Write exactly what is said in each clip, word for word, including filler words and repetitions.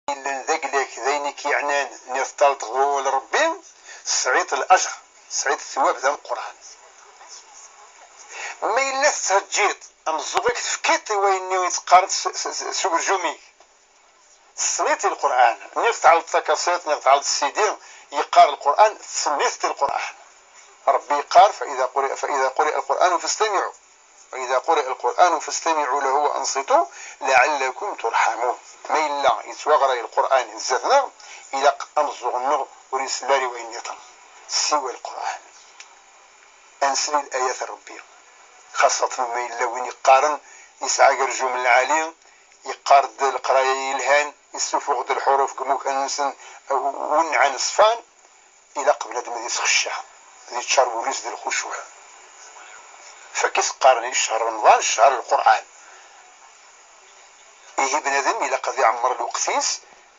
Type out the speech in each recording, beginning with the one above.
yellan d agla-k, d ayen i k-yeɛnan, nniḍ talṭ ɣur Rebbi, tesɛiḍ lajer, tesɛiḍ ttwab d ameqqran. Ma yella tetthejjiḍ ameẓẓuɣ-ik, tefkiḍ i wayenni i teqqareḍ s, s, s, s ugerjum-ik, tessniḍ i Lqur'an, nniḍ tɛelleḍ takasiṭ, nniḍ tɛelleḍ CD, yeqqar Lqur'an, tessniḍ-t i Lqur'an. Rebbi yeqqar: فإذا قرئ، فإذا قرئ القرآن فاستمعوا، وإذا قرئ القرآن فاستمعوا له وأنصتوا لعلكم ترحمون. Ma yella yettwaɣray Lqur'an zdat-neɣ, ilaq ameẓẓuɣ-nneɣ ur isell ara i wayen nniḍen siwa Lqur'an. Ad nsel i layat n Rebbi, xaṣṣaten ma yella win yeqqaren yesɛa agerjum lɛali, yeqqar-d leqraya yelhan, yessufuɣ-d lḥuruf deg imukan-nsen, wenɛan ṣfan, ilaq bnadem ad isxecceɛ, ad yeččar wul-is d lxucuɛ. Fakk-is qqaren i ccher Remḍan, ccher Lqur'an. Ihi bnadem ilaq ad iɛemmer lweqt-is,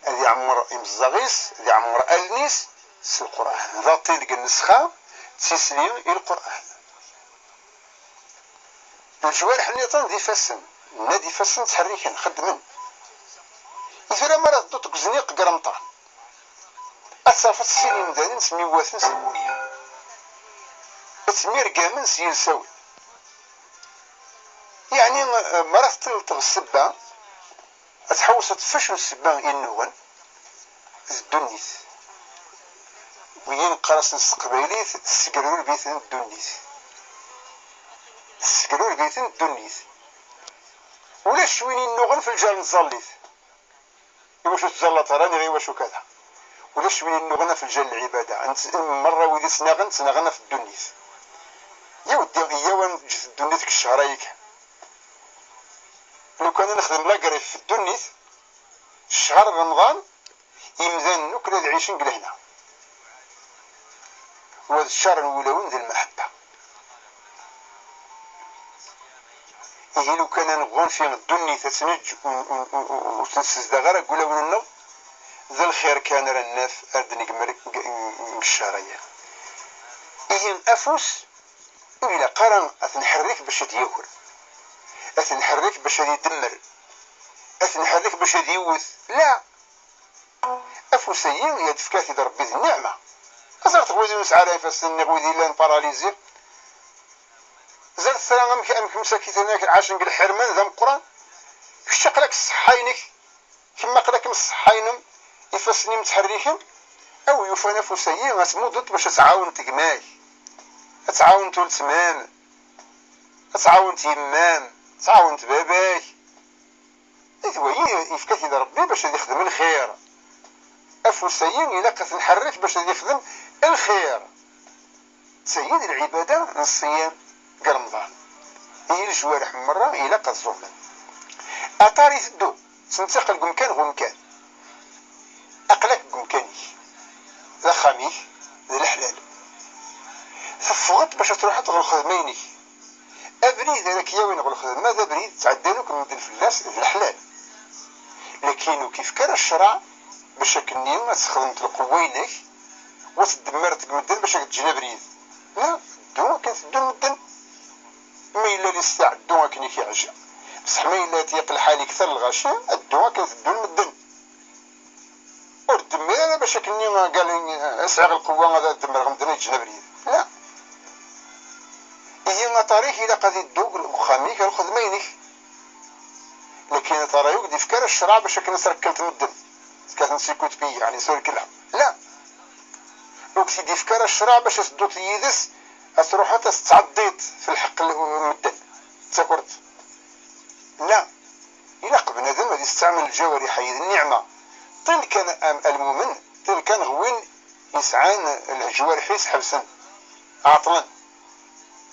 ad iɛemmer imeẓẓaɣ-is, ad iɛemmer allen-is s Lqur'an. D aṭil deg nnesxa d tisli i Lqur'an. Leǧwareḥ nniḍen d ifassen, nna d ifassen ttḥerriken, xeddmen. I tura mi ara tedduḍ deg uzniq deg Remḍan, ad tafeḍ sin imdanen ttemyiwaten s lmunya, ttemyergamen s yilsawen. Yeɛni, eh, mi ara teṭṭileḍ ɣer ssebba, ad tḥewwseḍ f acu n ssebba i nnuɣen, d ddunit. Wiyin qqar-asen s teqbaylit tessegrureb-iten ddunit. Tessegrureb-iten ddunit. Ulac win innuɣen f lǧal n tẓallit. Iwacu tettẓallaḍ ara, niɣ iwacu kada? Ulac win innuɣen f lǧal n lɛibada. Ant-, merra wid i ttnaɣen, ttnaɣen f ddunit. Ya weddi, iyyaw ad neǧǧet ddunit deg ccher-agi kan. Lukan ad nexdem la grève f ddunit, ccher Remḍan, imdanen akk ad ɛicen deg lehna. Wa d ccer n wulawen d lmeḥebba. Ihi lukan ad nɣunfi ddunit, ad tt-neǧǧ ur, ur, ur, ur, ur tt-nessezdaɣ ara deg wulawen-nneɣ, d lxir kan ara naf, ara d-negmer deg, deg, deg ccher-agi. Ihi afus ur ilaq ara ad t-nḥerrik bac ad yaker, ad t-nḥerrik bac ad idemmer, ad t-nḥerrik bac ad iwwet. La! Afus-agi i d-ifka-t-id Rebbi d nniɛma. Ẓret wid ur nesɛi ara ifassen, niɣ wid yellan paralysés. Ẓret tura amek, amek msakiten-agi ɛacen deg lḥirman d ameqqran. Kečč aql-ak ṣṣeḥḥa-inek, kemm aql-ak mṣeḥḥa-inem, ifassen-im ttḥerriken. A wi yufan afus-agi, ad tmudeḍ bac ad tɛawneḍ gma-k, ad tɛawneḍ weltma-m, ad tɛawneḍ yemma-m, ad tɛawneḍ baba-k. D wayi yefka-t-id Rebbi bac ad ixdem lxir. Afus-agi ilaq ad t-nḥerrek bac ad ixdem lxir. D tayi d lɛibada n ṣṣiyam deg Remḍan. Ihi leǧwareḥ merra ilaq ad ẓumen. Aṭar iteddu, tettenṭiqeḍ deg umkan ɣer umkan. Aql-ak deg umkan-ik, d axxam-ik, d leḥlal. Teffɣeḍ bac ad truḥeḍ ɣer lxedma-inek. Abrid ara k-yawin ɣer lxedma d abrid ttɛeddan akk medden fell-as, d leḥlal. Lakin ur k-ifka ara ccṛeɛ bac akkenni ad txedmeḍ lqewwa-inek u ad tdemmareḍ deg medden bac ad k-ǧǧen abrid. La, ddu akken teddun medden. Ma yella listeɛ, ddu akken i k-iɛǧeb. Bṣeḥ ma yella ad t-yeqqel lḥal ikter lɣaci, ddu akken teddun medden. Ur ddemmir ara bac akkenni, qal, sɛiɣ lqewwa ad demmreɣ medden ad ǧǧen abrid. La. Ihi aṭar-ik ilaq ad iddu deg uxxam-ik, ar lxedma-inek. Lakin aṭar-a ur k-d-ifka ara ccṛeɛ bac akken ad trekkelḍ medden. Tekkaten sikut bi, yeɛni s urkelha. La. Ur k-t-id-ifka ara ccṛeɛ bac ad tedduḍ yid-s, ad truḥeḍ ad tettɛeddiḍ f lḥeqq n medden. Ttakureḍ. La. Ilaq bnadem ad isteɛmel lǧawariḥ-agi d nniɛma. Ṭil kan am, a lmumen, ṭil kan ɣer win yesɛan leǧwarḥ-is ḥebsen, ɛeṭlen.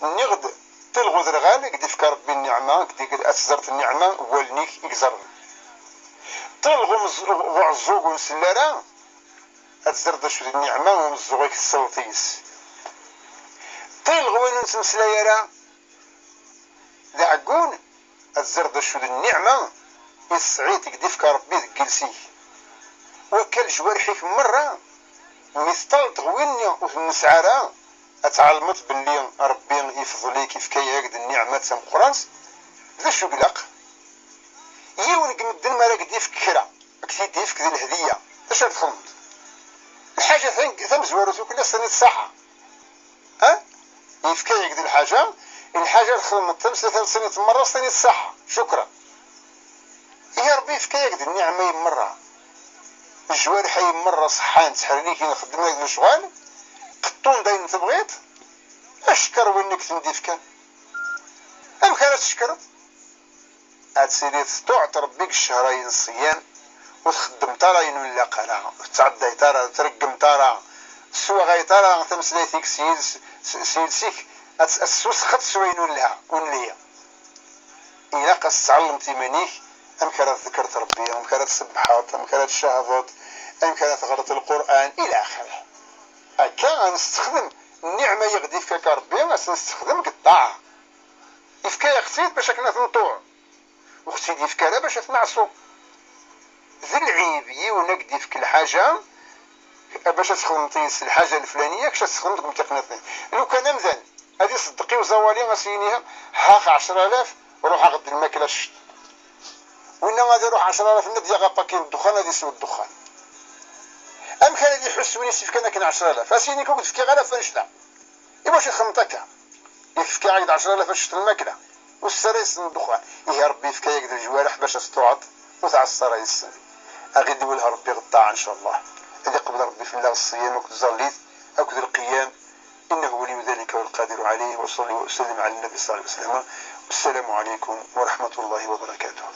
Nniɣ-d, ṭil ɣer uderɣal i k-d-ifka Rebbi nniɛma, i k-d-, ad teẓreḍ nniɛma n wallen-ik i iẓerren. Ṭil ɣer umez-, ɣer uɛeẓẓug ur nsell ara, ad teẓreḍ d acu d nniɛma n umeẓẓuɣ i k-tesleḍ yes-s. Ṭil ɣer win ur nettmeslay ara, d aɛeggun, ad teẓreḍ d acu d nniɛma i tesɛiḍ i k-d-ifka Rebbi deg yiles-ik. Wakka leǧwarḥ-ik merra, mi teṭṭaleḍ ɣer win ur ten-nesɛi ara, ad tɛelmeḍ belli Rebbi ifḍel-ik, ifka-yak-d nniɛma d tameqqrant. D acu i ilaq? Yiwen deg medden mi ara k-d-ifk kra, Ad k-t-id-yefk d lhediyya. D acu ara txedmeḍ? Lḥaǧa tan-, tamezwarut akk, ass-nni d ṣṣaḥa. Ha? Yefka-yak-d lḥaǧa, lḥaǧa txedmeḍ-tt am s-, am s-, ass-nni d ṣṣaḥa. Cukran. Ihi Ṛebbi yefka-yak-d nniɛma-yi merra. Leǧwariḥ-ayi merra ṣeḥḥan, ttḥerrikin, xeddmen lecɣal. Qeṭṭun-d ayen tebɣiḍ. Ackeṛ win i k-ten-d-ifkan. Amek ara tcekkreḍ? Ad tiliḍ tṭuɛeḍ Ṛebbi deg cchṛayen n ṣṣyam, ur txeddmeḍ ara ayen ur nlaq ara, ur tettɛeddayeḍ ara, ur treggmeḍ ara, ur tessewɣayeḍ ara tameslayt-ik s yiles-, s, s yiles-ik, ad, ad teswesxeḍ s wayen ur nlha, ur nli. Ilaq ad tɛelmeḍ iman-ik amek ara tḍekkreḍ Ṛebbi, amek ara tṣebbḥeḍ, amek ara tcehdeḍ, amek ara teɣreḍ Lqur'an, ila axirih. Akka ad nessexdem nniɛma i ɣ-d-ifka Ṛebbi, ad tt-nessexdem deg ṭṭaɛa. Yefka-yaɣ-tt-id bac akken ad t-nṭuɛ. Ur ɣ-tt-id-yefka ara bac ad t-neɛṣu. D lɛib yiwen ad k-d-ifk lḥaǧa, bac ad txedmeḍ yis lḥaǧa leflaniya, kečč ad txedmeḍ deg umtiq-nniḍen. Lukan amdan ad iṣeddeq i uẓawali, ad s-yini: "Hax ɛecra alaf, ruḥ aɣ-d lmakla ciṭ." Winna ad iruḥ ɛecra alaf-nni ad yaɣ apaki n ddexxan, ad isew ddexxan. Amek ara d-iḥuss win i s-ifkan akken ɛecra alaf? Ad s-yini: "Ur k-d-fkiɣ ara ɣef annect-a. Iwacu txedmeḍ akka? Yak fkiɣ-ak-d ɛecra alaf ad teččeḍ lmakla, ur tessara yes-sen ddexxan." Ihi Ṛebbi yefka-yak-d leǧwariḥ bac ad teṭṭuɛeḍ, ur tɛeṣṣeḍ ara yes-sen. Ad ɣ-id-iwelleh Ṛebbi ɣer ṭṭaɛa, ncallah. Ad iqbel Ṛebbi fell-aɣ ṣṣyam akked tẓallit akked lqiyam. إنه ولي ذلك والقادر عليه. وصلي وسلم على النبي صلى الله عليه وسلم. والسلام عليكم ورحمة الله وبركاته.